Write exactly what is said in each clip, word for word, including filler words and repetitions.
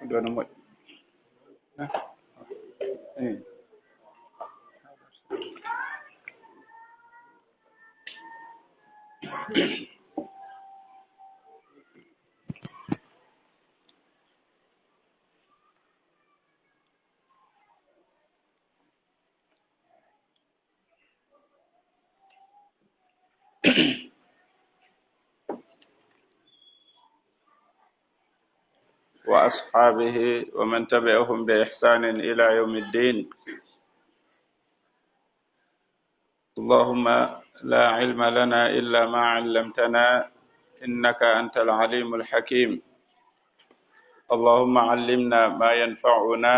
Ɗo no moƴƴi. Eh. وأصحابه ومن تبعهم بإحسان إلى يوم الدين. اللهم لا علم لنا إلا ما علمتنا إنك أنت العليم الحكيم. اللهم علمنا ما ينفعنا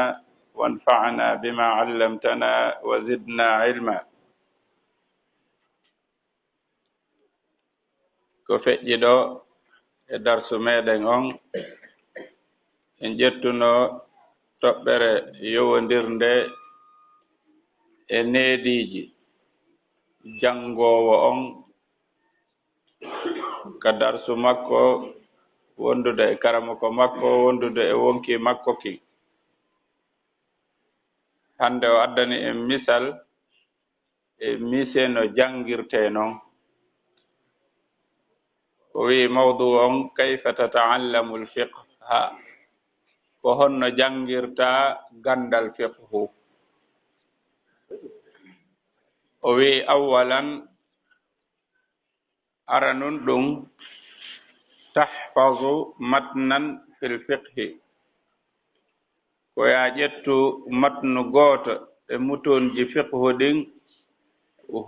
وانفعنا بما علمتنا وزدنا علما. Ko feƴƴi ɗo e darsu meɗen on, en ƴettuno toɓɓere yowondirnde e neediiji janngoowo on ka darsu makko, wondude e karamoko makko, wondude e wonki makko ki. Hannde o addani en misal e mise no janngirtee non. O wi'i mawdu on, "Kayfa tata'allamul fiqha?" Ko honno janngirta ganndal fiqhu? O wi'i, "Awwalan," aranun ɗum, "tahfazu matnan fil fiqhi." Ko yaa ƴettu matnu gooto e mutunji fiqhu ɗin,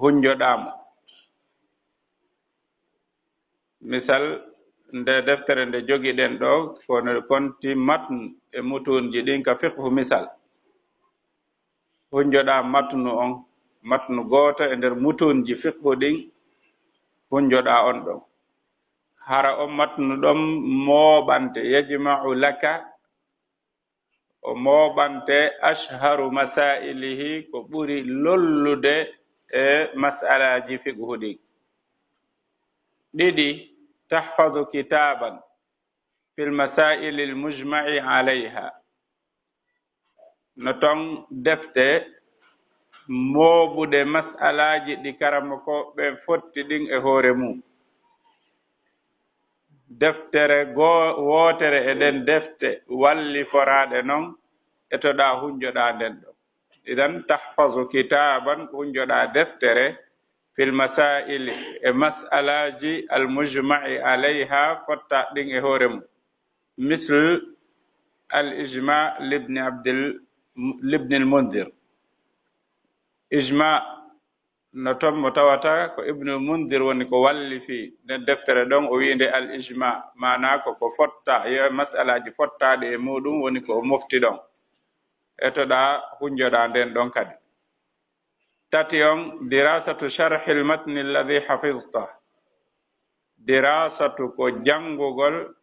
hunjoɗaa mo. Misal, nde deftere nde jogiɗen ɗo, ko no konti matnu e mutunji ɗin ka fiqhu misal. Hunjoɗaa matnu on, matnu gooto e nder mutunji fiqhu ɗin, hunjoɗaa on ɗon. Hara on matnu ɗon mooɓante, yajma'u laka, o mooɓante ashharu masailihi, ko ɓuri lollude e mas'alaaji fiqhu ɗin. Ɗiɗi, tahfazu kitaaban fil masailil mujma'i alayha. No ton defte mooɓuɗe mas'alaaji ɗi karamokooɓe ɓen fotti ɗin e hoore mum. Deftere goo-, wootere e ɗen defte walliforaaɗe non, etoɗaa hunjoɗaa nden ɗon. Idan, tahfazu kitaaban, hunjoɗaa deftere, fil masaa'ili, e mas'alaaji, al mujma'i alayha, fottaaɗi ɗin e hoore mum. Misl al ijma libni Abdil, libnil Mundir. Ijma no ton mo tawata ko Ibnul Mundir woni ko wallifi nden deftere ɗon, o wi'i nde al ijma, maanaa ko ko fotta, yo mas'alaaji fottaaɗi e muɗum woni ko o mofti ɗon. Etoɗaa, hunjoɗaa nden ɗon kadi. Tati on, dirasatu sharhil matni alladhi hafizta. Dirasatu ko janngugol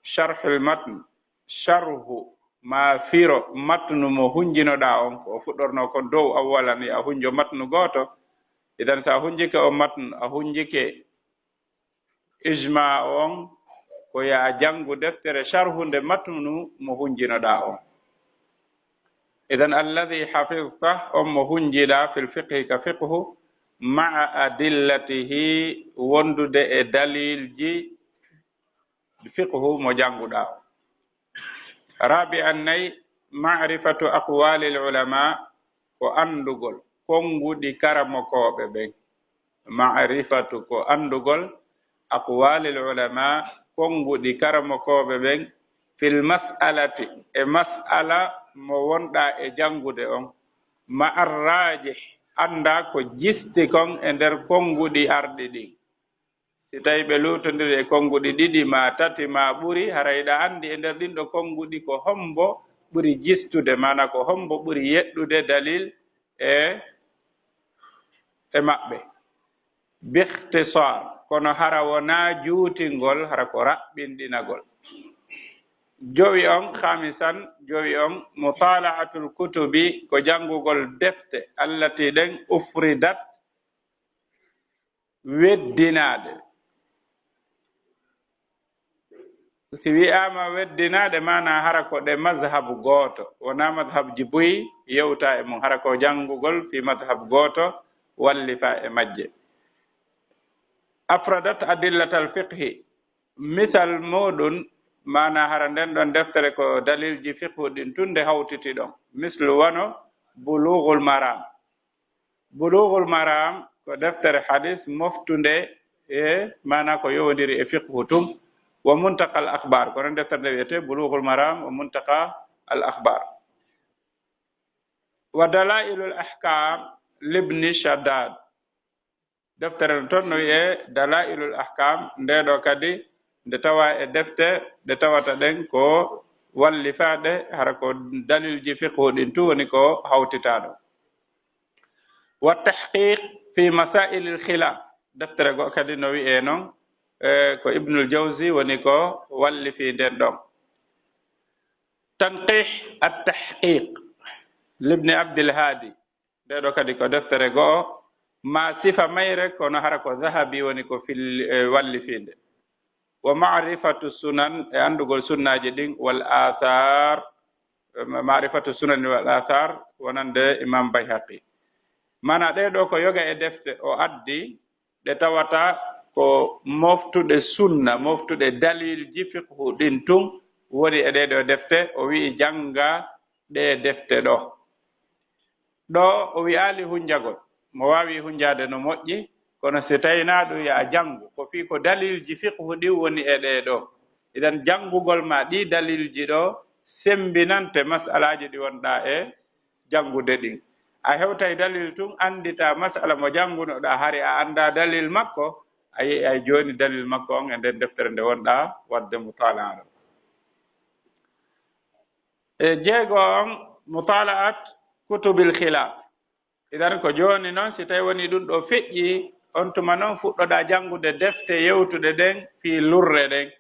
sharhil matn, sharhu maa firo matnu mo hunjinoɗaa on, ko o fuɗɗornoo kon dow, awwalan, a hunjo matnu gooto. Idan, so a hunjike o matnu, a hunjike ijma on, ko yo a janngu deftere sharhunde matnu mo hunjinoɗaa on. Idan, alladhi hafizta, on mo hunjiɗaa, fil fiqhi, ka fiqhu, ma'a adillatihi, wondude e dalilji fiqhu mo jannguɗaa on. Rabi'an, nay, ma'rifatu aqwalil ulama, ko anndugol konnguɗi karamokooɓe ɓen. Ma'rifatu, ko anndugol aqwalil ulama, konnguɗi karamokooɓe ɓen, fil mas'alati, e mas'ala mo wonɗaa e janngude on, ma'ar rajih, anndaa ko jisti kon e nder konnguɗi arɗi ɗin. Si tawii ɓe luutondiri e konnguɗi ɗiɗi maa tati maa ɓuri, hara hiɗa anndi e nder ɗin ɗo konnguɗi ko hombo ɓuri jistude, maanaa ko hombo ɓuri yeɗɗude dalil e, e maɓɓe. Bikhtisar, kono hara wonaa juutingol, hara ko raɓɓinɗinagol. Jowi on, khamisan, jowi on, mutala'atul kutubi, ko janngugol defte, allati ɗen ufridat, weddinaaɗe. Si wi'aama weddinaaɗe, maana hara ko ɗe mazhabu gooto, wonaa mazhabji buy yewta e mum, hara ko janngugol fi mazhabu gooto wallifa e majje. Afradat adillatal fiqhi, misal muuɗum, maana hara nden ɗon deftere ko dalilji fiqhu ɗin tun nde hawtiti ɗon, mislu wano Bulughul Maram. Bulughul Maram ko deftere hadis moftunde e maana ko yowondiri e fiqhu tun, wa Muntaqa al Akhbar, ko non deftere nde wiyete Bulughul Maram wa Muntaqa al Akhbar. Wa Dalailul Ahkam libni Shaddad. Deftere no ton no wi'e Dalailul Ahkam, nde ɗo kadi nde tawa e defte ɗe tawata ɗen ko wallifaaɗe, hara ko dalilji fiqhu ɗin tun woni ko hawtitaaɗo. Wa Tahqiq fi Masailil Khilaf, deftere goo kadi no wi'e non, e, ko Ibnul Jawzi woni ko wallifi nden ɗon. Tanqih at Tahqiq libni Abdil Hadi, nde ɗo kadi ko deftere goo, ma sifa mayre, kono hara ko Zahabi woni ko fil-, e, wallifi nde. Wa Ma'rifatu Sunan, e anndugol sunnaaji ɗin, wal athar, e, ma-, Ma'rifatu Sunan wal athar, wonande Imam Bayhaqi. Maana ɗee ɗo ko yoga e defte o addi, ɗe tawata ko moftuɗe sunna, moftuɗe dalilji fiqhu ɗin tun woni e ɗee ɗo defte, o wi'i jannga ɗee defte ɗo. Ɗo o wi'aali hunjagol, mo waawi hunjaade no moƴƴi, kono si tawi naa ɗum yo a janngu, ko fii ko dalilji fiqhu ɗin woni e ɗee ɗo. Idan janngugol ma ɗii dalilji ɗo sembinante mas'alaaji ɗi wonɗaa e janngude ɗin. A hewtay dalil tun, anndita mas'ala mo janngunoɗaa, hari a anndaa dalil makko, a yi'ay jooni dalil makko on e nden deftere nde wonɗaa waɗde mutalaa ɗo. E jeego on, mutala'at kutubil khilaf. Idan ko jooni non, si tawi woni ɗum ɗo feƴƴi, on tuma non fuɗɗoɗaa janngude defte yewtuɗe ɗen fii lurre ɗen.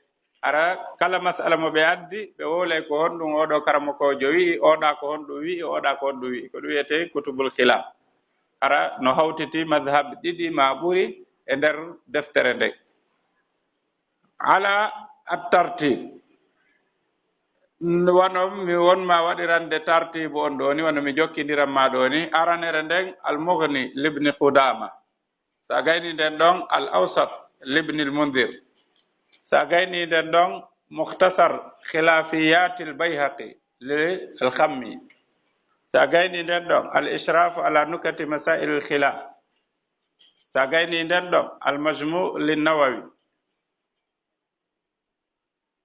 Hara kala mas'ala mo ɓe addi, ɓe wowlay ko honɗum oo ɗoo karamokoojo wi'i, oo ɗaa ko honɗum wi'i, oo ɗaa ko honɗum wi'i. Ko ɗum wiyetee kutubul khilaf. Hara no hawtiti madhhab ɗiɗi maa ɓuri e nder deftere nden. Ala at-tartib. N-, wano mi won ma waɗirande tartibu on ɗoo ni, wano mi jokkindiran ma ɗoo ni. Aranere nden, Al-Mughni libni Qudama. Sa gayni nden ɗon, Al-Awsat libni Al-Mundhir. Sa gayni nden ɗon, Mukhtasar Khilafiyatil Bayhaqi li Al-Khammi. Sa gayni nden ɗon, Al-Ishraf ala Nukati Masail Al-Khilaf. Sa gayni nden ɗon, Al-Majmu' lin Nawawi.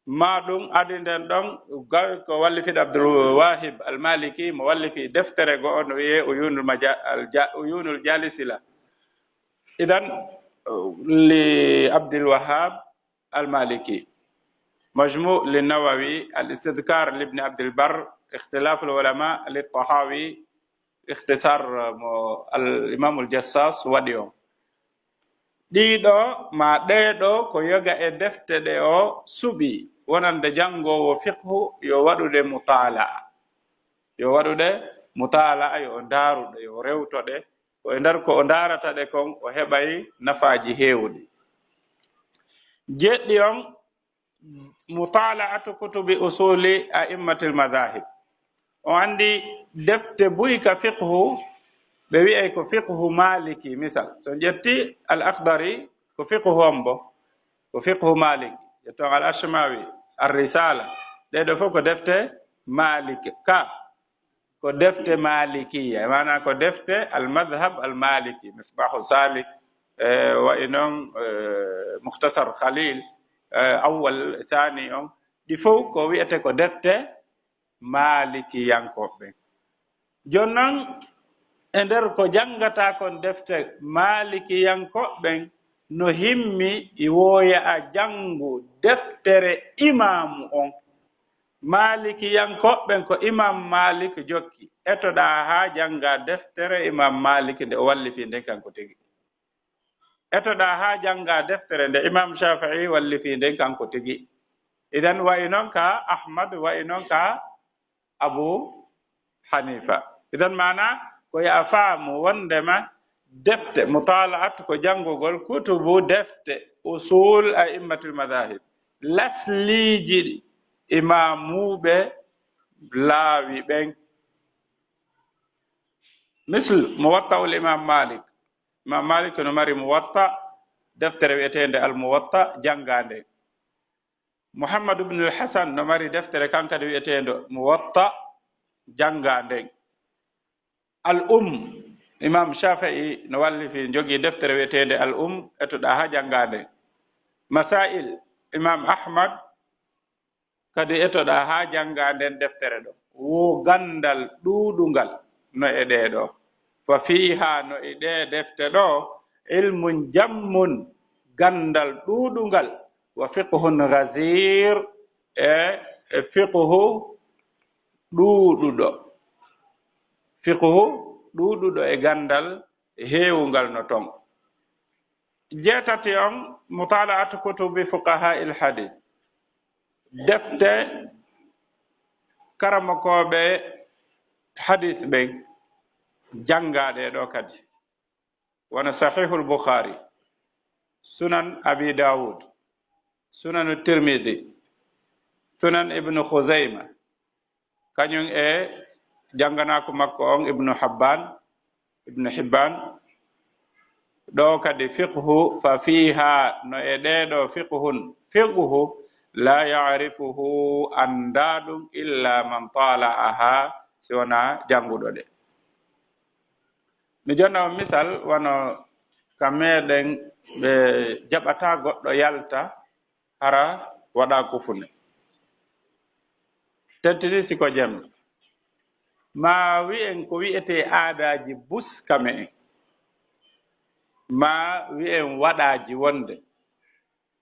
Ma ɗum adi nden ɗon, ga-, ko wallifiiɗo Abdul Wahib Al-Maliki, mo wallifi deftere go'o no wi'ee Uyunul Maja-, Al-Ja-, Uyunul Jalisila. Idan, li Abdul Wahhab Al-Maliki. Majmu' lin Nawawi, Al-Istidhkar libni Abdul Barr, Ikhtilaful Ulama li Tahawi, Ikhtisar mo Al Imamul Jassas waɗi on. Ɗiɗo ma ɗee ɗoo ko yoga e defte ɗe o suɓi, wonande janngoowo fiqhu yo waɗude mutala'a. Yo waɗude mutala'a, yo o ndaaruɗe, yo o rewtoɗe. Ko e nder ko o ndaarata ɗe kon, o heɓay nafaaji heewuɗi. Jeɗɗi on, mutala'atu kutubi usuli a'immatil madhahib. O anndi defte buy ka fiqhu, ɓe wi'ay ko fiqhu Maliki, misal. So ƴetti Al Akhdari, ko fiqhu hombo? Ko fiqhu Malik. Ƴetton Al Ashmawi, Ar Risala. Ɗee ɗoo fof ko defte Malik. Ka ko defte Malikiya, maanaa ko defte al madhhab al Maliki, Misbahu Salik, e, wa'i noon, e, Mukhtasar Khalil, e, Awwal, Thani on, ɗi fof ko wi'ete ko defte Malikiyankooɓe ɓen. Jooni noon, e nder ko janngataa kon defte Malikiyankooɓe ɓen, no himmi i wooya a janngu deftere imaamu on. Maalikiyankooɓe ɓen ko Imaam Maalik jokki. Etoɗaa haa janngaa deftere Imaam Maalik nde o wallifii nden kanko tigi. Etoɗaa haa janngaa deftere nde Imaam Shaafi'i wallifii nden kanko tigi. Idan wayi noon ka Ahmad, wayi noon ka Abu Hanifa. Idan maana ko yo a faamu wondema defte mutalaat ko janngugol kutubu defte usul a'immatil madahib, lasliiji imamuuɓe laawi ɓen. Misl Muwatta'ul Imam Malik. Imam Malik no mari Muwatta, deftere wi'eteende Al Muwatta, janngaande. Muhammad ibn al Hasan no mari deftere kan kadi wi'eteende Muwatta, janngaande. Al Um, Imam Shafi'i no wallifi, jogii deftere wi'eteende Al Um, etoɗaa haa janngaande. Masail, Imam Ahmad, kadi etoɗaa haa janngaa nden deftere ɗo. Wo ganndal ɗuuɗungal no e ɗee ɗo. Fa fiiha, no e ɗee defte ɗo, ilmun jammun, ganndal ɗuuɗungal, wa fiqhun ghazir, e, e fiqhu ɗuuɗuɗo. Fiqhu ɗuuɗuɗo e ganndal heewungal no ton. Jeetati on, mutalaatu kutubi fuqaha il hadith. Defte karamokooɓe hadith ɓen janngaaɗe ɗo kadi. Wano Sahihul Bukhari, Sunan Abi Dawud, Sunan Tirmidhi, Sunan Ibn Khuzayma, kañum e jannganaaku makko on Ibnu Habban, Ibnu Hibban. Ɗo kadi fiqhu, fa fiiha, no e ɗee ɗo fiqhun, fiqhu, la ya'rifuhu, anndaa ɗum, illa man tala'aha, si wonaa jannguɗo ɗe. Mi jonna on misal, wano ka meɗen ɓe jaɓata goɗɗo yalta hara waɗa kufune. Tettini si ko jemma. Ma wi'en ko wi'etee aadaaji bus ka me'en. Ma wi'en waɗaaji wonde.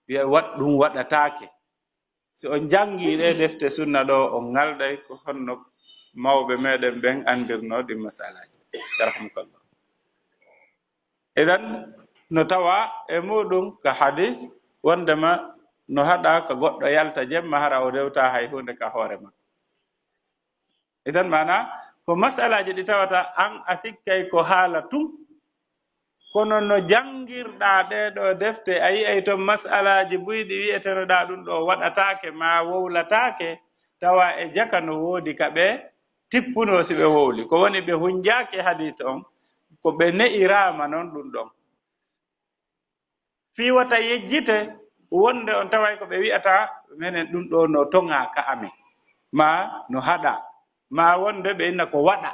Wi'en waɗ-, ɗum waɗataake. Si on janngii ɗee defte sunna ɗo, on ŋalɗay ko honno mawɓe meɗen ɓen anndirnoo ɗin masalaaji. Yarhamukallah. Idan, no tawa e muɗum ka hadis, wondema no haɗa ka goɗɗo yalta jemma hara o rewta hay huunde ka hoore makko. Idan, maana ko masalaaji ɗi tawata an a sikkay ko haala tun, kono no janngirɗaa ɗee ɗoo defte, a yi'ay ton masalaaji buy ɗi wi'etenoɗaa ɗum ɗoo waɗataake maa wowlataake, tawa e jaka no woodi ka ɓe tippunoo si ɓe wowli. Ko woni ɓe hunjaaki hadis on, ko ɓe ne'iraama non ɗum ɗon. Fii wata yejjite wonde on taway ko ɓe wi'ata, menen ɗum ɗoo no toŋaa ka amen, maa no haɗaa, maa wonde ɓe inna ko waɗa.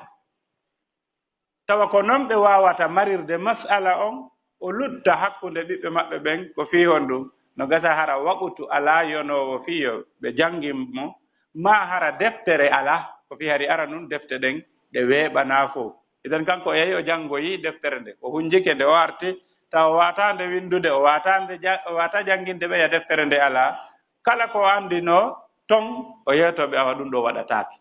Tawa ko non ɓe waawata marirde mas'ala on, o lutta hakkunde ɓiɓɓe maɓɓe ɓen, ko fii honɗum? No gasa hara waqutu alaa yonoowo fii yo ɓe janngin mo, maa hara deftere alaa, ko fii hari ara nun defte ɗen ɗe weeɓanaa fow. Idan kanko o yahi o janngoyi deftere nde, o hunjike nde, o arti, tawa o waataa nde winndude, o waataa nde ja-, o waataa jannginde ɓeya deftere nde alaa. Kala ko o anndinoo ton, o yeetoo ɓe awa ɗum ɗoo waɗataake.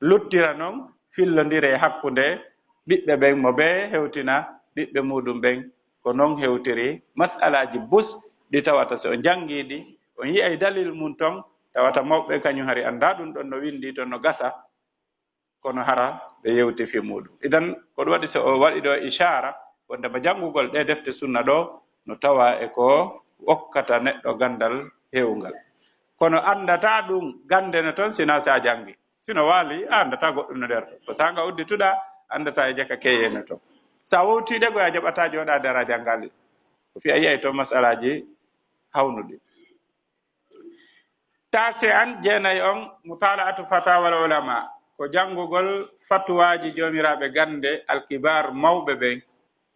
Luttira non fillondire hakkunde ɓiɓɓe ɓen, mo ɓe hewtina ɓiɓɓe muɗum ɓen. Ko non hewtiri mas'alaaji bus ɗi tawata si on janngii ɗi, on yi'ay dalil mum ton, tawata mawɓe kañum hari anndaa ɗum ɗon no winndi ton no gasa, kono hara ɓe yewti fii muɗum. Idan, ko ɗum waɗi so o waɗi ɗo ishaara, wonde mo janngugol ɗee defte sunna ɗo, no tawa e ko okkata neɗɗo ganndal heewungal. Kono anndataa ɗum gannde no ton, sinaa si a janngi. Sino waali, a anndataa goɗɗum no nder ton. Ko saanga uddituɗaa, anndataa e jaka keyeeno ton. So a wowtii ɗe, ko a jaɓataa jooɗaade ara janngaali. Ko fii a yi'ay ton masalaaji hawnuɗi. Taasi'an, jeenay on, mutalaatu fatawal ulama, ko janngugol fatuwaaji joomiraaɓe gannde, alkibar, mawɓe ɓen,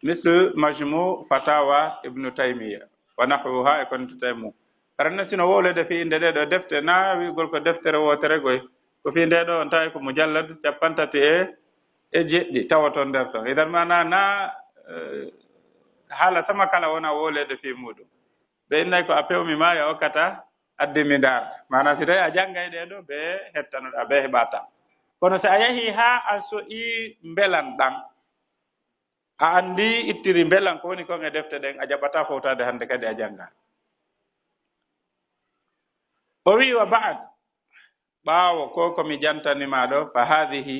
mislu Majmu Fatawa Ibnu Taymiya, wa nahwuha, e ko nanndi e mum. Aranna sino wowleede fii innde ɗee ɗoo defte, na wi'ugol ko deftere wootere goy, ko fii ndee ɗoo on taway ko mujallad cappanɗe tati e, e jeɗɗi tawoto nder ton. Idan maana na, eh, haala sama kala wona wowleede fii muɗum. Ɓe innay ko a pewmi maa yo okkata addi mi ndaar. Maanaa si tawi a janngay ɗee ɗoo, ɓe hettanoɗaa, ɓe heɓataa. Kono si a yahii haa a so'ii mbelan ɗan, a anndii ittiri mbelan ko woni kon e defte ɗen, a jaɓataa fowtaade hannde kadi a janngaa. O wi, wa ba'd, ɓaawo ko ko mi jantani ma ɗo, fa hadhihi,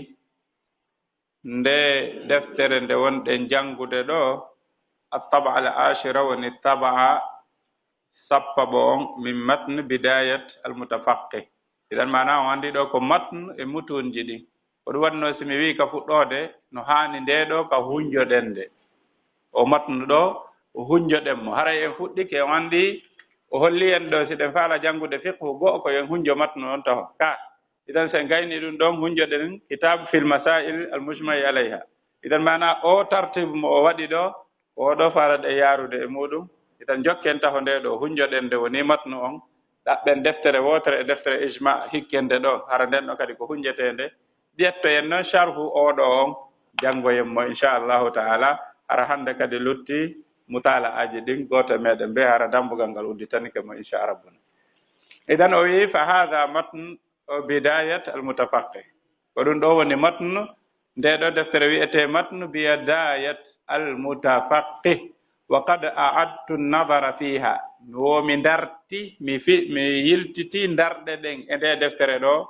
nde deftere nde wonɗen janngude ɗo, at-tab'a al-ashira, woni tab'a sappaɓo on, min matn bidayat al-mutafaqqih. Idan, maana on anndi ɗo ko matn e mutunji ɗin. Ko ɗum waɗno si mi wi'i ka fuɗɗoode, no haani nde ɗo ka hunjoɗen nde. O matnu ɗo, o hunjoɗen mo. Haray en fuɗɗike, on anndi o holli en ɗo, si ɗen faala janngude fiqhu go'o, ko en hunjo matnu on taho. Ka, idan, si en gayni ɗum ɗon, hunjoɗen kitab fil masail al mujma'i alayha. Idan, maana o tartibu mo o waɗi ɗo, o ɗo faala ɗe yaarude e muɗum. Idan, jokken taho nde ɗo, hunjoɗen nde woni matnu on. Ɗaɓɓen deftere wootere e deftere ijma hikkende ɗo, hara nden ɗo kadi ko hunjeteende. Ƴettoyen noon sharhu oo ɗoo on, janngoyen mo, inchallahu taala. Hara hannde kadi lutti mutaala'aaji ɗin, gooto e meɗen bee hara dambugal ngal udditanike mo, incha rabbuna. Idan o wi'i, fa haadha matn o bidayat al mutafaqqih. Ko ɗum ɗo woni matnu, nde ɗo deftere wi'etee matnu bidayat al mutafaqqih. Wa qad a'adtu nadara fiha. Mi wo mi darti, mi fi, mi yiltiti darɗe ɗen e nde deftere ɗo.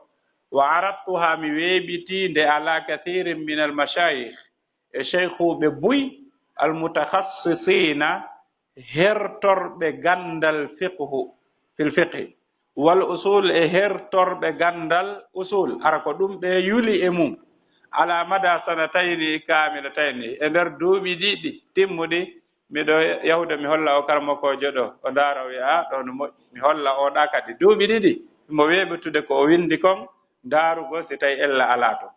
Wa aradtuha, mi weeɓiti nde ala kathirin min al mashayikh, e sheykhuɓe buy, al mutakhassisina, hertorɓe ganndal fiqhu, fil fiqhi, wal usul, e hertorɓe ganndal usul, hara ko ɗum ɓe yuli e mum, ala mada sanatayni kamilatayni, e nder duuɓi ɗiɗi timmuɗi, miɗo yahude mi holla o karamokoojo ɗo, o ndaara o wi'a, "Ah, ɗo no moƴƴi." Mi holla o ɗa kadi duuɓi ɗiɗi, mo weeɓitude ko o winndi kon, ndaarugol si tawi ella alaa ton.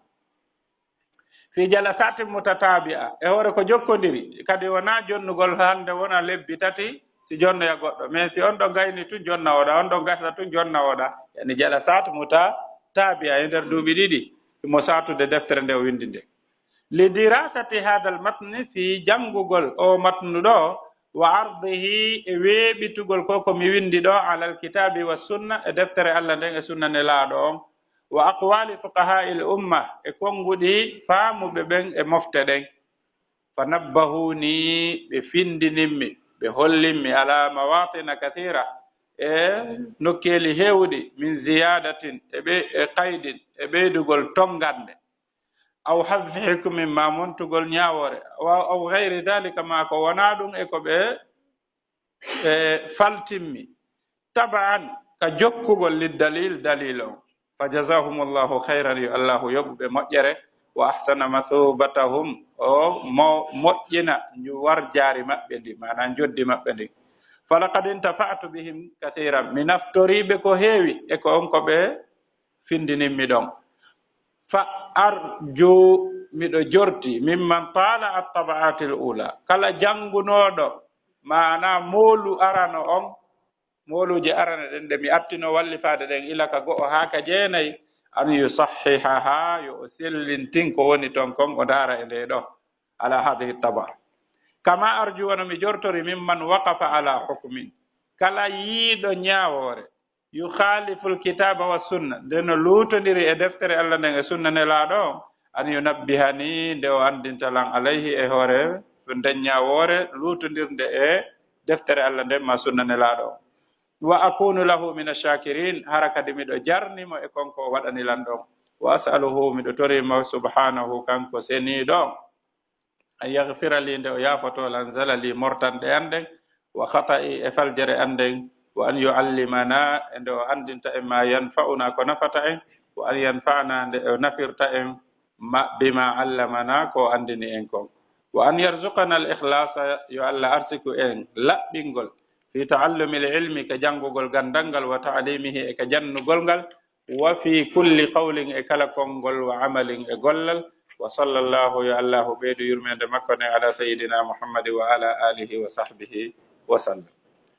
Fi jalasati mutatabi'a, e hoore ko jokkondiri, kadi wonaa jonnugol hannde wona lebbi tati, si jonnoya goɗɗo. Mais si on ɗon gayni tun, jonna oɗa, on ɗon gasa tun, jonna oɗa. Yani jalasat mutatabi'a e nder duuɓi ɗiɗi, mo saatude deftere nde o winndi nde. Li dirasati hadal matni, fi janngugol o matnu ɗo, wa ardihi, e weeɓitugol ko ko mi winndi ɗo, alal kitabi wa sunna, e deftere Allah nden e sunna nelaaɗo on, wa aqwali fuqaha'il umma, e konnguɗi faamuɓe ɓen e mofte ɗen. Fa nabbahuni, ɓe findinimmi, ɓe hollimmi ala mawatina kathira, e nokkeeli heewɗi, min ziyadatin, e ɓe, e qaydin, e ɓeydugol tongannde, aw hadfi hukmin, ma montugol ñaawoore, aw, aw gayri dhalika, ma ko wonaa ɗum e ko ɓe e faltimmi, taba'an, ka jokkugol liddalil, dalil on. Fa jazahumullahu khayran, yo Allahu yoɓu ɓe moƴƴere, wa ahsana mathubatahum, o mo-, moƴƴina nju warjaari maɓɓe ndi, maanaa njoddi maɓɓe ndi. Falaqad intafa'tu bihim kathiran, mi naftoriiɓe ko heewi e ko on ko ɓe findinimmi ɗon. Fa arju, miɗo jorti, mimman tala at-taba'atil ula, kala janngunooɗo, maanaa moolu arano on, mooluuje arane ɗen ɗe mi attino wallifaade ɗen ila ka go'o haa ka jeenayi, an yusahhihaha, yo o sellintin ko woni ton kon, o ndaara e nde ɗo, ala hadhihi taba. Kama arju, wano mi jortori, mimman waqafa ala hukmin, kala yiiɗo ñaawoore, yukhaliful kitaba wa sunna, nde no luutondiri e deftere Allah nden e sunna nelaaɗo on, an yunabbihani, nde o anndinta lan alayhi, e hoore nden ñaawoore luutondirnde e deftere Allah nden ma sunna nelaaɗo on. Wa akunu lahu min ash-shakirin, hara kadi miɗo jarni mo e kon ko o waɗani lan ɗon. Wa as'aluhu, miɗo tori mo subhanahu, kanko seniiɗo on, an yaghfira li, nde o yaafoto lan zalali, mortanɗe an ɗen, wa khata'i, e faljere an nden, wa an yu'allimana, e nde o anndinta en ma yanfa'una, ko nafata en, wa an yanfa'ana, nde o nafirta en ma, bima allamana, ko o anndini en kon. Wa an yarzuqana al-ikhlasa, yo Allah arsiku en laɓɓingol, fi ta'allumi al-ilmi, ka janngugol ganndal ngal, wa ta'limihi, e ka jannugol ngal, wa fi kulli qawlin, e kala konngol, wa amalin, e gollal. Wa sallallahu, yo Allahu ɓeydu yurmeende makko nden ala sayyidina Muhammad wa ala alihi wa sahbihi wa sallam.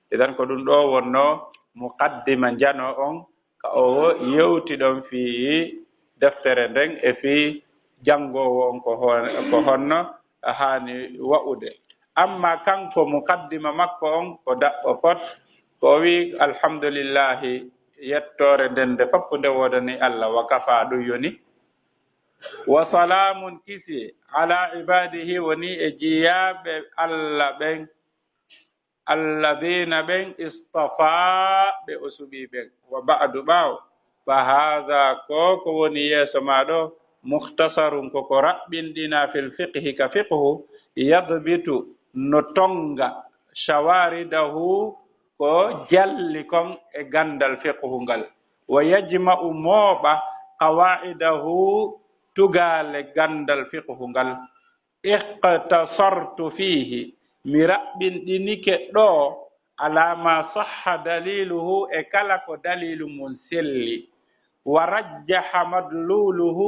Idan ko ɗum ɗo wonno muqaddima njano on, ka o yewti ɗon fii deftere nden e fii janngoowo on ko hon-, ko honno haani wa'ude. Amma kanko muqaddima makko on ko daɓɓo pot, ko o wi'i, "Alhamdulillahi, yettoore nden nde foppu nde woodani Allah, wa kafa, ɗum yoni. Wa salaamun, kisi, ala ibadihi, woni e jiyaaɓe Allah ɓen." الذين ɓen اصطفى ɓe o suɓii ɓen. وبعد ɓaawo, فهذا ko ko woni yeeso maa ɗoo, مختصر ko ko raɓɓinɗinaa في الفقه ka fiqhu, يضبط no tonnga شوارده ko jalli kon e ganndal fiqhu ngal, ويجمع mooɓa قواعده tugaale ganndal fiqhu ngal. اقتصرت فيه mi raɓɓinɗinike ɗoo على ما صح دليله e kala ko daliilu mum selli, ورجح مدلوله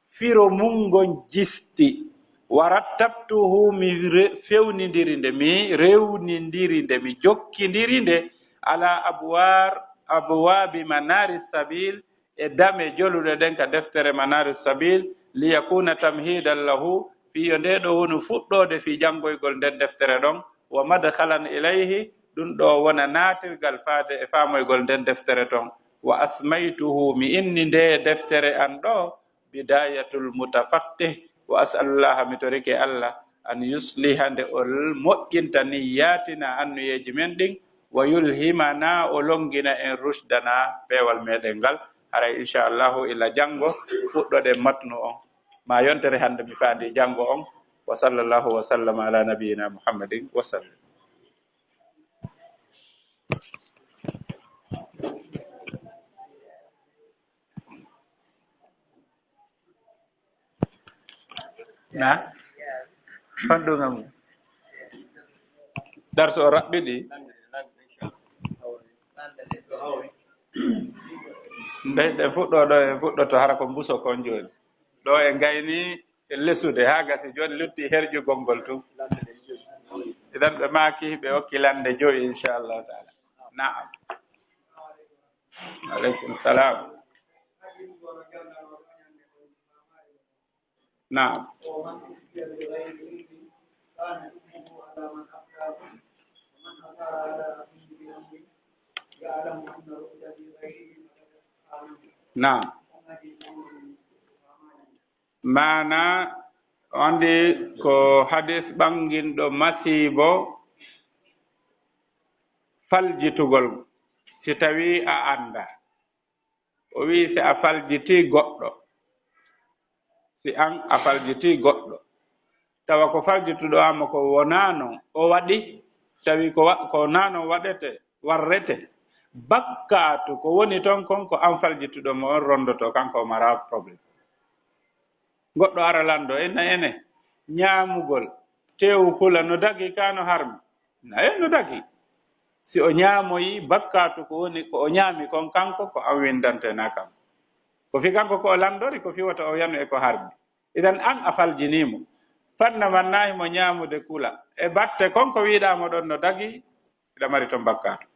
firo mum ngon jisti, ورتبته mi re- fewnindiri nde, mi rewnindiri nde, mi jokkindiri nde على أبوار أبواب منار السبيل e dame joluɗe ɗen ka deftere Manaaru Sabiil, ليكون تمهيدا له fii yo ndee ɗoo wonu fuɗɗoode fii janngoygol nden deftere ɗon, ومدخلا إليه ɗun ɗoo wona naatirgal faade e faamoygol nden deftere ton. وأسميته mi inni ndee deftere an ɗoo بداية المتفقه وأسأل الله mi torike Alla أن يصلح nde o moƴƴinta نياتنا annuyeeji men ɗin ويلهمنا o lonngina en رشدنا peewal meɗen ngal. Haray inchallahu ila janngo fuɗɗoɗen matnu on, ma yontere hannde mi faandi janngo on. وصلى الله وسلم على نبينا محمد وسلم. Na? Honɗum am? Darso o raɓɓiɗi. Nde, nde fuɗɗo ɗo, en fuɗɗoto hara ko mbuso kon jooni. Ɗo en gayni e lesude haa gasi jooni lutti herƴugol ngol tun. Idan ɓe maaki ɓe okki lande joyi, inchallahu taala. Naam. Aleykum salam. Naam. Naam. Maana on di ko hadis ɓanginɗo masiibo faljitugol, si tawi a annda. O wi'i, si a faljitii goɗɗo, si an a faljitii goɗɗo, tawa ko faljituɗo ama ko wonaa non o waɗi, tawi ko wa-, ko wonaa non waɗete, warrete, bakkaatu ko woni ton kon ko an faljituɗo mo on rondotoo, kanko o maraa problème. Goɗɗo ara lanndo, inna ene ñaamugol teewu kula no dagi kaa no harmi? Na en no dagi. Si o ñaamoyi bakkaatu ko woni ko o ñaami kon, kanko ko an winndante na kam. Ko fii kanko ko o lanndori, ko fii wota o yanu e ko harmi. Idan an a faljinii mo. Fanna man na himo ñaamude kula. E batte kon ko wiɗaa mo ɗon no dagi, hiɗa mari ton bakkaatu.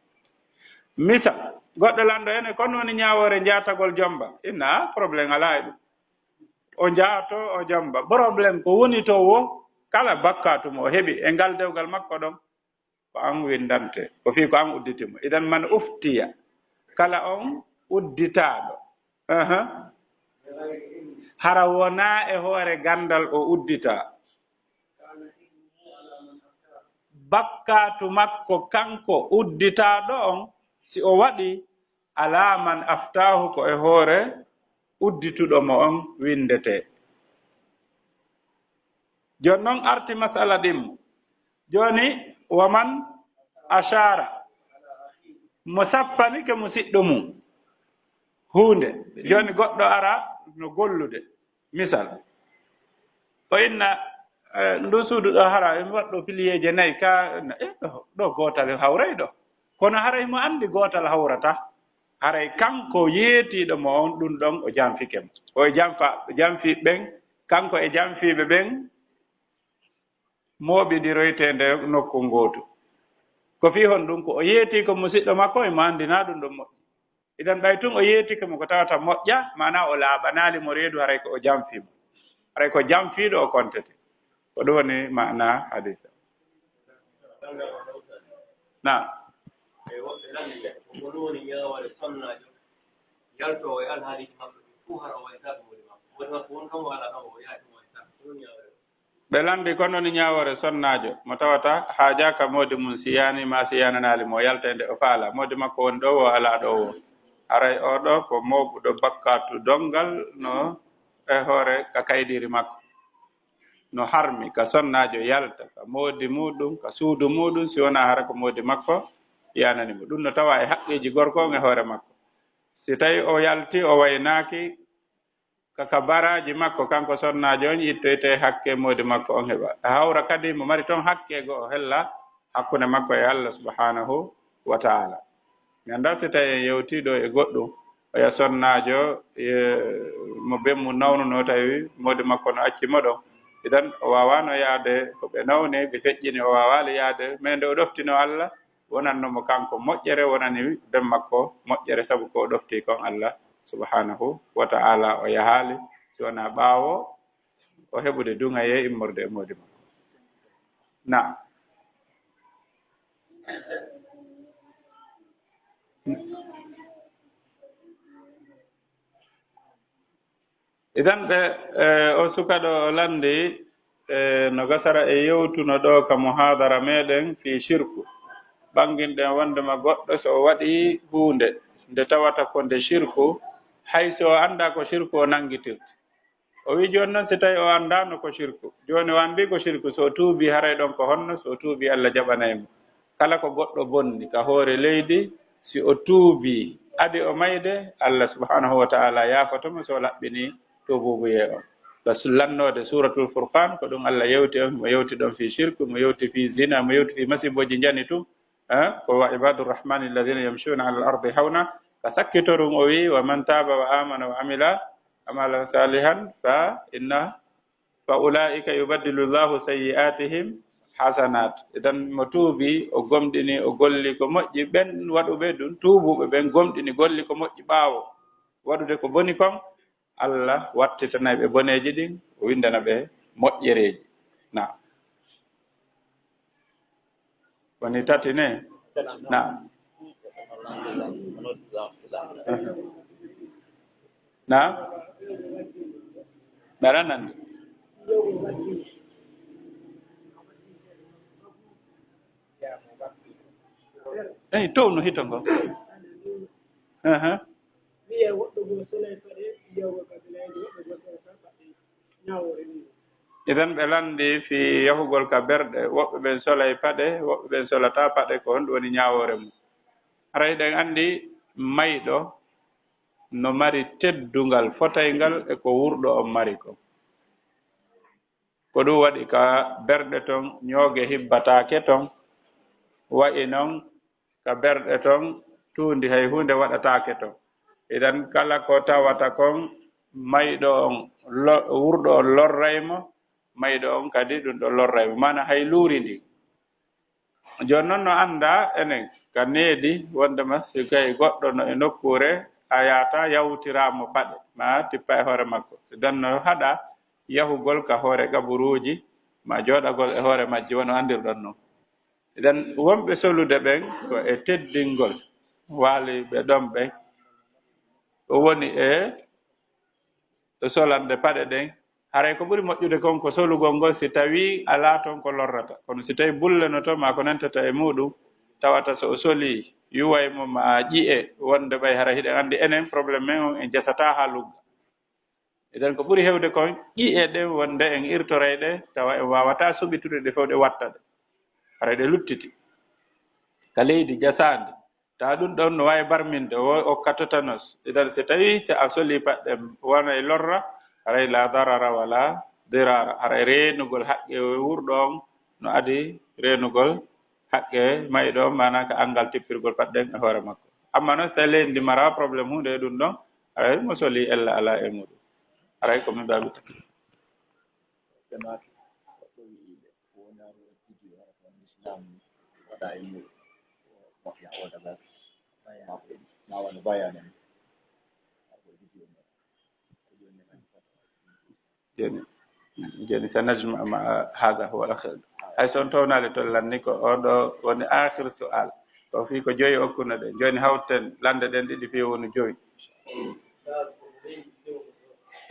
Misal, goɗɗo lanndo ene, kon woni ñaawoore njaatagol jomba. Inna, problème alaa e ɗum. O njaato, o jomba. Problème ko woni to wo, kala bakkaatu mo o heɓi e ngal dewgal makko ɗon, ko an winndante. Ko fii ko an udditi mo. Idan man uftiya, kala on udditaaɗo. Aha. Hara wonaa e hoore ganndal o udditaa. Bakkaatu makko kanko udditaaɗo on, si o waɗi, alaa man aftaahu, ko e hoore uddituɗo mo on winndetee. Jooni non arti masala ɗimmo. Jooni, wa man ashaara, mo sappanike musiɗɗo mum huunde. Jooni goɗɗo ara no gollude. Misal, o inna, eh, ndun suudu ɗo hara, emi waɗɗo piliyeeje nayi ka, eh, ɗo, ɗo gootal hawray ɗo. Kono haray mo anndi gootal hawrata. Haray kanko yeetiiɗo mo on, ɗun ɗon o janfike mo. O e janfa, o janfi ɓen, kanko e janfiiɓe ɓen mooɓindiroytee nde nokku ngootu. Ko fii honɗun? Ko o yeetii ko musiɗɗo makko, emo anndi na ɗun ɗon moƴƴi. Idan ɓay tun o yeetike mo ko tawata moƴƴa, maanaa o laaɓanaali mo reedu, haray ko o janfii mo. Haray ko janfiiɗo o kontete. Ko ɗum woni maanaa hadiisa. Naam. E woɓɓe lanni, ko honɗun woni ñaawoore sonnaajo yaltoowo e alhaaliiji maɓɓe ɗin fuu, hara o waytaa ɗum woni makko. Woni makko won ɗon o alaa ɗon, o yaha ɗum waytaa. Ko honɗun ñaawoore? Ɓe lanndi, ko non ñaawoore sonnaajo mo tawata haajaaka moodi mum, si yaani ma si yaananaali mo, yalta e nde o faala. Moodi makko woni ɗo woo, alaa ɗo woo. Haray oo ɗoo ko mooɓuɗo bakkaatu donngal no e hoore ka kaydiiri makko. No harmi ka sonnaajo yalta ka moodi muuɗum, ka suudu muuɗum, si wonaa hara ko moodi makko yaanani mo. Ɗum no tawaa e haqqeeji gorko on e hoore makko. Si tawii o yalti, o waynaaki, ka, ka baraaji makko, kanko sonnaajo on, ittoyte hakke moodi makko on heɓa. Hawra kadi mo mari ton hakke goo o hella hakkunde makko e Allah subhanahu wa ta'ala. Mi anndaa si tawi en yewtii ɗoo e goɗɗum, oya sonnaajo, e, mo ben mum nawnunoo, tawi moodi makko no acci mo ɗon. Idan, o waawaano yaade ko ɓe nawni, ɓe feƴƴini, o waawaali yaade. Mais nde o ɗoftino Allah, wonanno mo kanko moƴƴere, wonani ben makko moƴƴere, sabu ko o ɗoftii kon Allah subhanahu wa ta'ala, o yahaali, si wonaa ɓaawo o heɓude duŋayee immorde e moodi makko. Naam. Idan ɓe, e, o suka ɗo o lanndi, e, no gasara e yewtuno ɗo ka muhaadara meɗen fii shirku. Ɓannginɗen wonndema goɗɗo so o waɗii huunde nde tawata ko nde shirku, hay si o anndaa ko shirku o nanngitirta. O wi'i jooni non si tawi o anndaano ko shirku. Jooni o anndii ko shirku, so o tuubii haray ɗon ko honno? So o tuubii Allah jaɓanay mo. Kala ko goɗɗo bonni ka hoore leydi, si o tuubii, adi o mayde, Allah subhanahu wa ta'ala yaafoto mo si o laɓɓinii tuubuubuyee on. Bas lannoode Suuratul Furqaan, ko ɗum Allah yewti on, mo yewti ɗon fii shirku, mo yewti fii zina, mo yewti fii masiibooji njani tun. Eh, ko wa ibadur rahmani alladhina yamshuna ala al-ardi hawna, ka sakkitorun o wi'i, "Wa man taba wa amana wa amila amalan salihan fa inna, fa ulaika yubaddilu Allahu sayyi'atihim hasanat." Idan mo tuubi, o gomɗini, o golli ko moƴƴi, ɓen waɗuɓe ɗum, tuubuɓe ɓen gomɗini, golli ko moƴƴi ɓaawo waɗude ko boni kon, Allah wattitanay ɓe boneeji ɗin, o winndana ɓe moƴƴereeji. Naam. Woni tati ne? Naam. Naam? Mbeɗa nandi. Eyi, towno hito ngo. Aha. Wiye woɗɗo goo solay paɗe, wiye wo ka bilayji, woɗɗo goo solay paɗe, ñaawoore ni. Idan ɓe lanndi fii yahugol ka berɗe, woɓɓe ɓen solay paɗe, woɓɓe ɓen solataa paɗe, ko honɗum woni ñaawoore mum? Haray ɗen anndi mayɗo no mari teddungal fotayngal e ko wurɗo on mari kon. Ko ɗum waɗi ka berɗe ton, ñooge hibbataake ton, wa'i non ka berɗe ton, tuundi hay huunde waɗataake ton. Idan kala ko tawata kon, mayɗo on lo-, wurɗo on lorray mo, mayɗo on kadi ɗum ɗo lorray mo. Maana hay luuri ndi. Jooni non no anndaa enen ka needi wonndema si kay goɗɗo no e nokkuure, a yaata yawtiraa mo paɗe, ma tippa e hoore makko. Idan no haɗa yahugol ka hoore qaburuuji, ma jooɗagol e hoore majji, wano anndirɗon non. Idan wonɓe solude ɓen ko e teddingol waali ɓe ɗon ɓen. O woni e, e solande paɗe ɗen. Haray ko ɓuri moƴƴude kon ko solugol ngol si tawii alaa ton ko lorrata. Kono si tawii bulle no ton, maa ko nentata e muuɗum, tawata so o solii, yuway mo ma ƴi'e wonde ɓay hara hiɗen anndi enen problème men on en jasataa haa lugga. Eden ko ɓuri heewde kon ƴi'e ɗen wonde en irtoray ɗe, tawa en waawataa suɓitude ɗe fow ɗe watta ɗe. Haray ɗe luttiti ka leydi jasaandi. Tawa ɗum ɗon no waawi barminde, o okka tétanos. Idan si tawii a solii paɗe wonay lorra, haray laa darara walaa dirara. Haray reenugol haqqe wurɗo on no adi reenugol haqqe mayɗo on, maanaa ka anngal tippirgol paɗe ɗen e hoore makko. Amma non si tawii leydi ndi maraa problème huunde e ɗum ɗon, haray mo solii ella alaa e muuɗum. Haray ko min mbaawi wittude. Ɓe maaki, goɗɗo wi'i ɓe, wonaa ɗo video hara ko woni Islam ni, waɗa e muuɗum, ko moƴƴa o daga, baya, ma wano baya nan. Ko video mo, ko jooni ne kadi fata. Jooni, jooni, sanajma'u ma, hada huwa al-akhir. Hay so on townaali to lanni ko on ɗo woni akhir su'al. Ko fii ko joyi okkuno ɗen. Jooni hawten lande ɗen ɗiɗi fii wonu jowi.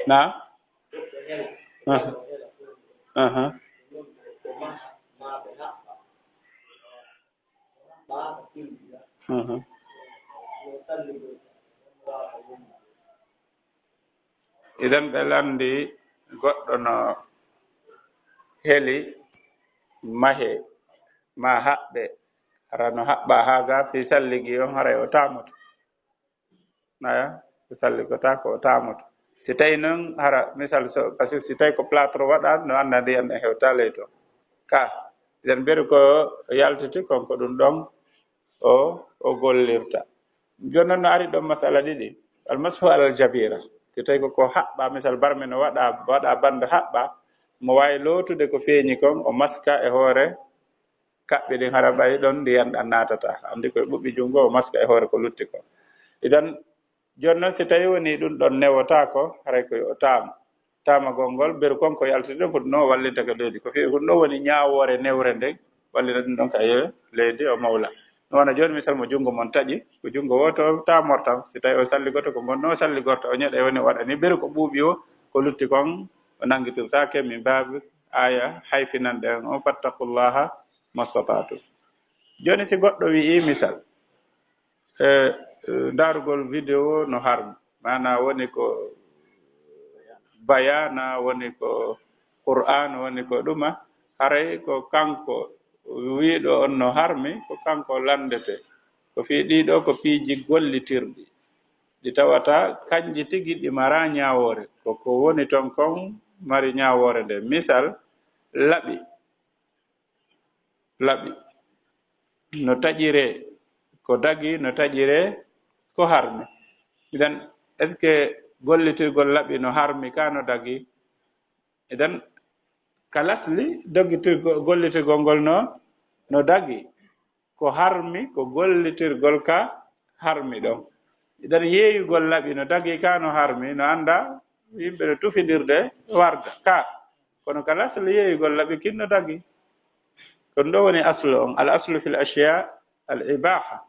Na? Aha. Aha. Mhm. Idan ɓe lanndi goɗɗo no heli mahe ma haɓɓe, hara no haɓɓa haa ga fii salligi on, haray o taamoto. Aya, o salligotaako, o taamoto. Si tawi noon hara misal, so, parce que si tawi ko plâtre waɗa, no annda ndiyan e hewta ley to. Ka, idan mberu ko yaltiti kon ko ɗum ɗon o, o gollirta. Jooni noon no ari ɗon masala ɗiɗi. Al mashu alal jabira. Si tawi ko, ko haɓɓa, misal barme no waɗa, waɗa bande haɓɓa, mo waawi lootude ko feeñi kon, o maska e hoore kaɓɓe ɗin, hara ɓay ɗon ndiyan ɗan naatata. Anndi ko e ɓuɓɓi junngo, o maska e hoore ko lutti ko. Idan, jooni noon si tawi woni ɗum ɗon newotaako, haray ko yo o taamo. Taamagol ngol, mberu kon ko yaltiti ɗon, ko ɗum ɗon o wallinta ka leydi. Ko fii ko ɗum ɗon woni ñaawoore newre nden, wallita ɗum ɗon ka ye-, leydi, o mawla. No wona jooni misal mo junngo mon taƴi, ko junngo wooto taamorta. Si tawi o salligoto, ko ngon no o salligorta, o ñeɗa woni o waɗani. Mberu ko ɓuuɓi o, ko lutti kon, o nanngitirtaake min baabi aaya hayfinan ɗen on, "Fattaqullaha mastata'tum." Jooni si goɗɗo wi'i misal, e, e, ndaarugol vidéo no harmi, maanaa woni ko bayaana, woni ko Qur'aan, woni ko ɗuma, haray ko kanko wiiɗo on no harmi, ko kanko lanndete. Ko fii ɗii ɗoo ko piiji gollitirɗi, ɗi tawata kanji tigi ɗi maraa ñaawoore. Ko ko woni ton kon mari ñaawoore nden. Misal, laɓi. Laɓi. No taƴiree ko dagi, no taƴiree ko harmi. Idan, est-ce que gollitirgol laɓi no harmi ka no dagi? Idan, ka lasli, dogitirgo-, gollitirgol ngol no, no dagi. Ko harmi, ko gollitirgol ka harmi ɗon. Idan, yeeyugol laɓi no dagi ka no harmi, no annda yimɓe no tufindirde warda ka. Kono ka lasli yeeyugol laɓi kin no dagi. Ko ɗum ɗo woni aslu on. Al aslu fil ashiya al ibaha.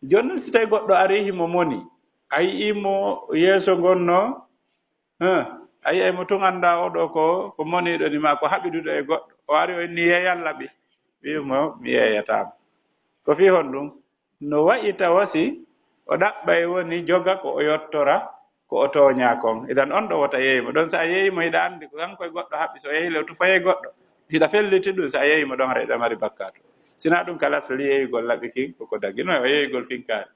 Jooni non, si tawi goɗɗo ari himo moni, a yi'i mo yeeso ngon no, heh, a yi'ay mo tun, annda o ɗo ko, ko moniiɗo ni, ma ko haɓiduɗo e goɗɗo. O ari o inni, "Yeeyan laɓi." Wi'i mo, "Mi yeeyataama." Ko fii honɗum? No wa'i tawa si o ɗaɓɓay woni joga ko o yottora ko o tooñaa kon. Idan on ɗo wota yeey mo. Ɗon si a yeeyi mo, hiɗa anndi ko kanko e goɗɗo haɓi, so o yeeyi le o tufoyay goɗɗo. Hiɗa felliti ɗum, si a yeeyi mo ɗon, haray hiɗa mari bakkaatu. Sinaa ɗum, ka lasli yeeyugol laɓi kin, ko ko dagi. No o yeeyugol kin kaari.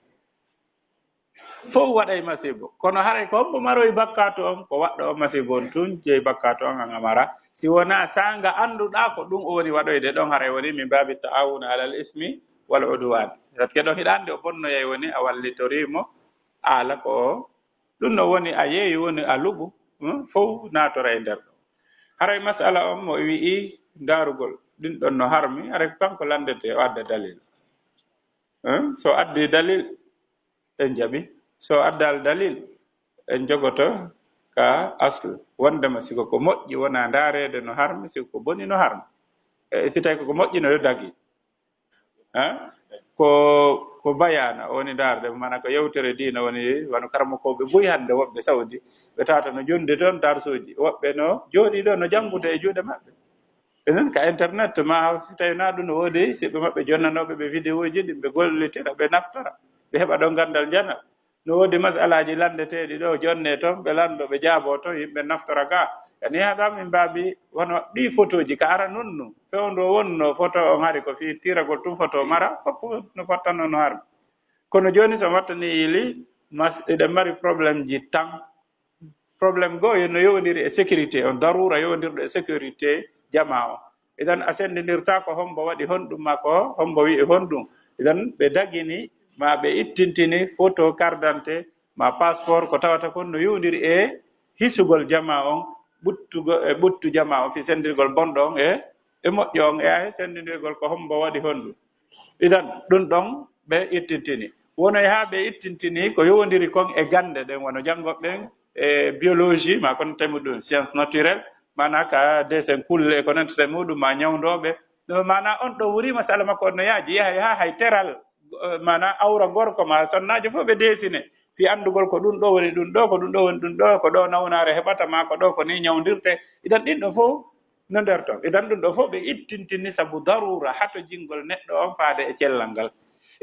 Fow waɗay masiibo. Kono haray ko hombo maroy bakkaatu on? Ko waɗɗo on masiibo on tun jeyi bakkaatu on, an a mara. Si wonaa saanga annduɗaa ko ɗum o woni waɗoyde ɗon, haray woni min baabi ta'awun alal ismi wal udwan. Parce que ɗon hiɗa anndi o bonnoyay, woni a wallitorii mo, haala ko ɗum no woni a yeeyi, woni a luɓu, hmm, fow naatoray nder ɗon. Haray masala on mo wi'i ndaarugol ɗin ɗon no harmi, haray ko kanko lanndete o adda dalil. Hmm? So addi dalil, en jaɓi. So addaali dalil, en jogoto ka aslu. Wondema siko ko moƴƴi wona ndaareede no harmi, siko ko boni no harmi. E, si tawi ko ko moƴƴi no yo dagi. Ha? Ko, ko bayaana woni ndaarde, maanaa ko yewtere diina woni, wano karamokooɓe buy hannde, woɓɓe Saudi, ɓe tawata no jonde toon darsuuji, woɓɓe no jooɗii ɗo no janngude e juuɗe maɓɓe. Enen ka internet, ma si tawi na ɗum no woodi siɓɓe maɓɓe jonnanooɓe ɓe vidéoji ɗin, ɓe gollitira, ɓe naftora, ɓe heɓa ɗon ganndal njanal. No woodi masalaaji lanndeteeɗi ɗo, jonne toon, ɓe lanndo, ɓe jaabo toon, yimɓe naftora ga. Yani hada min baabi wano ɗi photoji ka ara nunnu, fewndo wonno photo on hari ko fii tiragol tun photo mara, fof no fottanno no harmi. Kono jooni so wattani yili, mas-, eɗen mari problème ji tan. Problème goo yo no yowondiri e sécurité on, darura yowondirɗo e sécurité jamaa on. Idan a senndindirtaa ko hombo waɗi honɗum maa ko hombo wi'i honɗum. Idan ɓe dagini maa ɓe ittintini photo, carte d'identité maa passeport, ko tawata kon no yowondiri e hisugol jamaa on, ɓuttugo-, e ɓuttu jamaa on fii senndirgol bonɗo on e, e moƴƴo on, e ay senndindirgol ko hombo waɗi honɗum. Idan ɗum ɗon ɓe ittintini. Wonoy haa ɓe ittintini ko yowondiri kon e gannde ɗen, wano janngoɓe ɓen e biologie, maa kon temu ɗum science naturelle, maanaa ka dessin kulle e ko nanndata e muɗum, maa ñawndooɓe. Ɗum maanaa on ɗo wuri masala makko on no yaaji, yaha, yaha hay teral, eh, maanaa awra gorko maa sonnaajo fof ɓe desine. Fii anndugol ko ɗum ɗo woni ɗum ɗo, ko ɗum ɗo woni ɗum ɗo, ko ɗo nawnaare heɓata, maa ko ɗo ko ni ñawndirte. Idan ɗin ɗo fof no nder ton. Idan ɗum ɗo fof ɓe ittintini sabu darura hatojingol neɗɗo on faade e cellal ngal.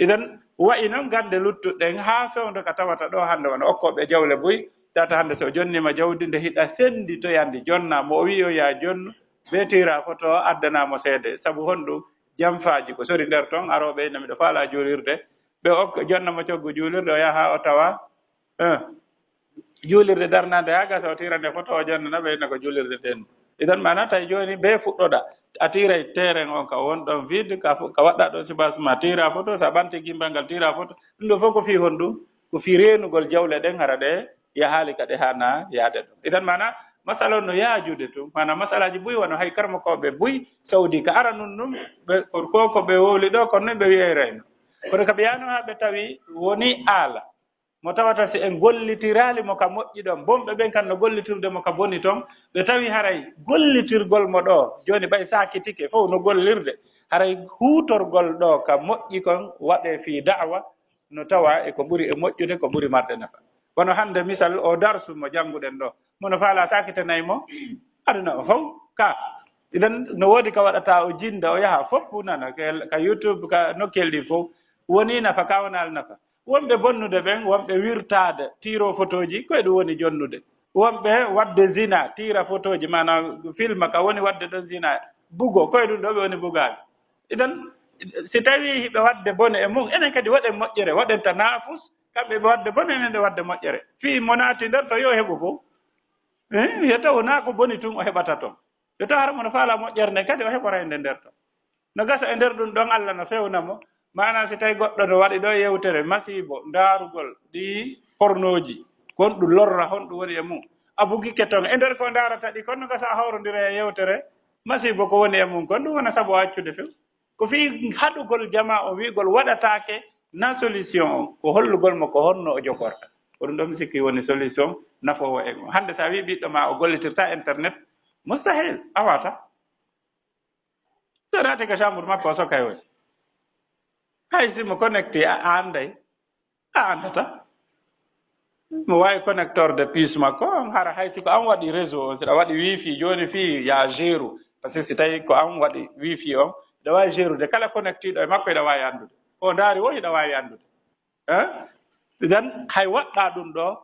Idan, wayi noon gannde luttuɗen haa fewndo ka tawata ɗo hannde wano okkooɓe jawle buy, tata hannde so o jonniima jawdi nde hiɗa senndi to yandi jonna, mo o wi'i o yaa jonnu, bee tiira foto o addanaa mo seede. Sabu honɗum? Jamfaaji ko sori nder ton, arooɓe ina miɗo faalaa juulirde, ɓe ok-, jonna mo coggu juulirde, o yaha o tawa, eh, juulirde darnaande haa gasa, o tiirande foto, o jonnana ɓe, ina ko juulirde nden. Idan maana tawi jooni bee fuɗɗoɗa, a tiiray terrain on ka won ɗon vide, ka fu-, ka waɗɗa ɗon sibas ma, tiira foto, so a ɓanti gimbal ngal, tiira foto. Ɗum ɗo fof ko fii honɗum? Ko fii reenugol jawle ɗen, hara ɗe yahaali ka ɗe haana yaade ɗon. Idan maana masala on no yaajude tun. Maana masalaaji buy wano hay karmokooɓe buy Saudi ka aranun ɗum, ɓe, ko, ko ɓe wowli ɗo, kono ɓe wi'ayrayno. Kono ka ɓe yaano haa ɓe tawi woni aala. Mo tawata si en gollitiraali mo ka moƴƴi ɗon, bonɓe ɓen kan no gollitirde mo ka boni ton, ɓe tawi haray gollitirgol mo ɗo, jooni ɓay saakitike fow no gollirde, haray huutorgol ɗo ka moƴƴi kon waɗee fii da'wa, no tawa e ko ɓuri e moƴƴude, ko ɓuri marde nafa. Kono hannde misal o darsu mo jannguɗen ɗo, mo no faalaa saakitanay mo aduna o fow ka. Idan no woodi ka waɗata o jinda, o yaha fof nana ka, ka YouTube, ka nokkel ɗi fow. Woni nafa, ka wonaali nafa. Wonɓe bonnude ɓen, wonɓe wirtaade, tiiro fotooji, ko e ɗum woni jonnude. Wonɓe waɗde zina, tiira fotooji, maanaam filma ka woni waɗde ɗon zina, bugo, ko e ɗum ɗo ɓe woni bugaade. Idan, si tawii hiɓe waɗde bone e mum, enen kadi waɗen moƴƴere, waɗen tanafus, kamɓe ɓe waɗde bone, enen ɗe waɗde moƴƴere. Fii mo naati nder to yo heɓu fof. Eh, yo taw wonaa ko boni tun o heɓata ton. Yo taw hara mo no faala moƴƴere nden kadi o heɓoray nde nder ton. No gasa e nder ɗum ɗon Allah no fewna mo. Maanaa si tawi goɗɗo no waɗi ɗo yewtere masiibo, ndaarugol ɗi pornooji, kon ɗum lorra honɗum woni e mum. A bugike ton. E nder ko ndaarata ɗi, kon no gasa a hawrondira e yewtere masiibo ko woni e mum. Kon ɗum wona sabu o accude few. Ko fii haɗugol jamaa o wi'gol waɗataake na solution on. Ko hollugol mo ko honno o jogorta. Ko ɗum ɗon mi sikki woni solution nafoowo en on. Hannde so a wi'i ɓiɗɗo ma o gollitirta internet, mustahil, a waata. So naati ka chambre makko, o sokay woni. Hay si mo connecté, a, a anday. A andata. Mo waawi connectorde puce makko, on hara hay si ko an waɗi réseau on, si ɗa waɗi wifi jooni fii ya géru. Parce que si tawi ko an waɗi wifi on, ɗa waawi gérude kala connectiɗo e makko, eɗa waawi andude. Ko ndaari wo, hiɗa waawi andude. Hein? Idan hay waɗɗa ɗum ɗo,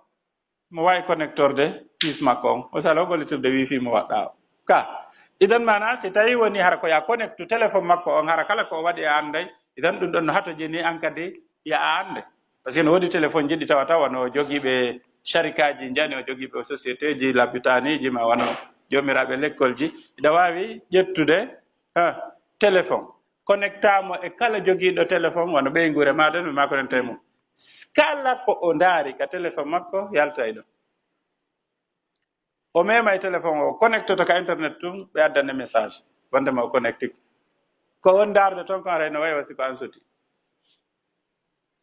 mo waawi connectorde puce makko on. O sala o gollitirde wifi mo waɗɗa o. Ka. Idan maana, si tawi woni hara ko ya connectu téléphone makko on, hara kala ko o waɗi a anday, idan ɗum ɗon no hatojini an kadi ya a ande. Parce que no woodi téléphone ji ɗi tawata wano jogiiɓe sharikaaji njani, o jogiiɓe o société ji, lapitaaniji, ma wano joomiraaɓe lekkolji. Iɗa waawi ƴettude, ha, téléphone. Connecta mo e kala jogiiɗo téléphone, wano ɓeynguure maaɗa, no ma connecta e mum. Kala ko o ndaari ka téléphone makko, yalta e ɗon. O mema e téléphone o, connectoto ka internet tun, ɓe addane message. Wonde ma o connecti. Ko on ndaarde ton kon, haray no wayi wa si ko an suti.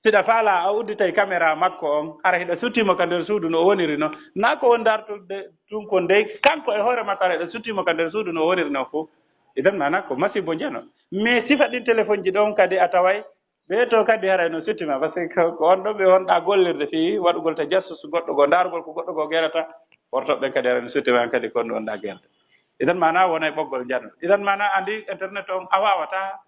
Siɗa faala a udditay caméra makko on, hara hiɗa suti mo ka nder suudu no o woniri no. Na ko on ndaartude tun kon dey, kanko e hoore makko hara hiɗa suti mo ka nder suudu no o woniri no fow. Idan maana ko masibo njano. Mais sifa ɗin téléphone ji ɗon kadi a taway, ɓe to kadi haray no suti ma, parce que ko, ko on ɗo ɓe wonɗa gollirde fii waɗugol tajassus goɗɗo goo, ndaarugol ko goɗɗo goo gerata, wortoɓe ɓen kadi haray no suti ma kadi ko on ɗo wonɗa gerde. Idan maana wona e ɓoggol njano. Idan maana andi internet on a waawata.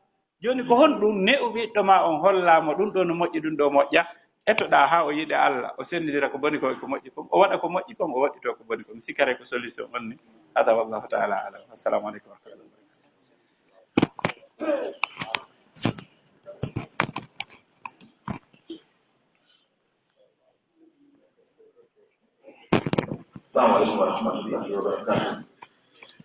Jooni ko honɗum ne'u ɓiɗɗo ma on holla mo ɗum ɗo no moƴƴi, ɗum ɗo moƴƴa? Etoɗa haa o yiɗa Allah, o senndidira ko boni ko e ko moƴƴi kon, o waɗa ko moƴƴi kon, o waɗɗito ko boni kon. Mi sikkaray ko solution on ni. Hada wallahu ta'ala alam. Assalamu aleykum wa rahmatullahi wa barakatuh. Assalamu aleykum wa rahmatullahi wa barakatuh.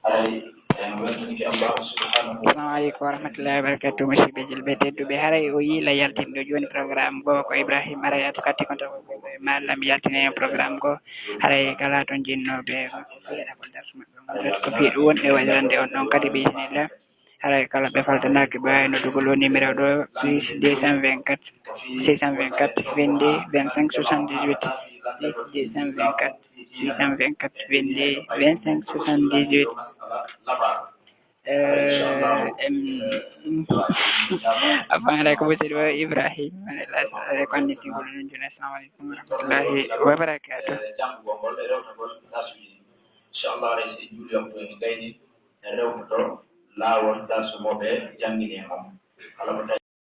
Haray en weltanike Allah subhanahu wa Assalamu aleykum wa rahmatullahi wa barakatuh. Musidɓe julɓe tedduɓe, haray o yiila yaltinɗo jooni programme goo ko Ibrahim Araya to katti kon taw ko Ibrahim Malam yaltini en programme goo. Haray kala ton jinnooɓe makko fiyaɗa ko darsu maɓɓe on ko fii ɗum wonɓe waɗirande on ɗon kadi bi iznillah. Haray kala ɓe faltanaaki ɓe waawi noddugol o numéro ɗo, plus deux cent vingt-quatre, six cent vingt-quatre, vingt-deux, vingt-cinq, soixante-dix-huit, plus deux cent vingt-quatre, six cent vingt-quatre, vingt-deux, vingt-cinq, soixante-dix-huit. Eh, em, a faala ko musidɗo Ibrahim, ko annitingol on jooni. Assalamu aleykum wa rahmatullahi wa barakatuh. Inchallah, haray si en juuli on to en gayni, en rewtoto laawol darsu mo ɓe janngini en on. Kala mo tawi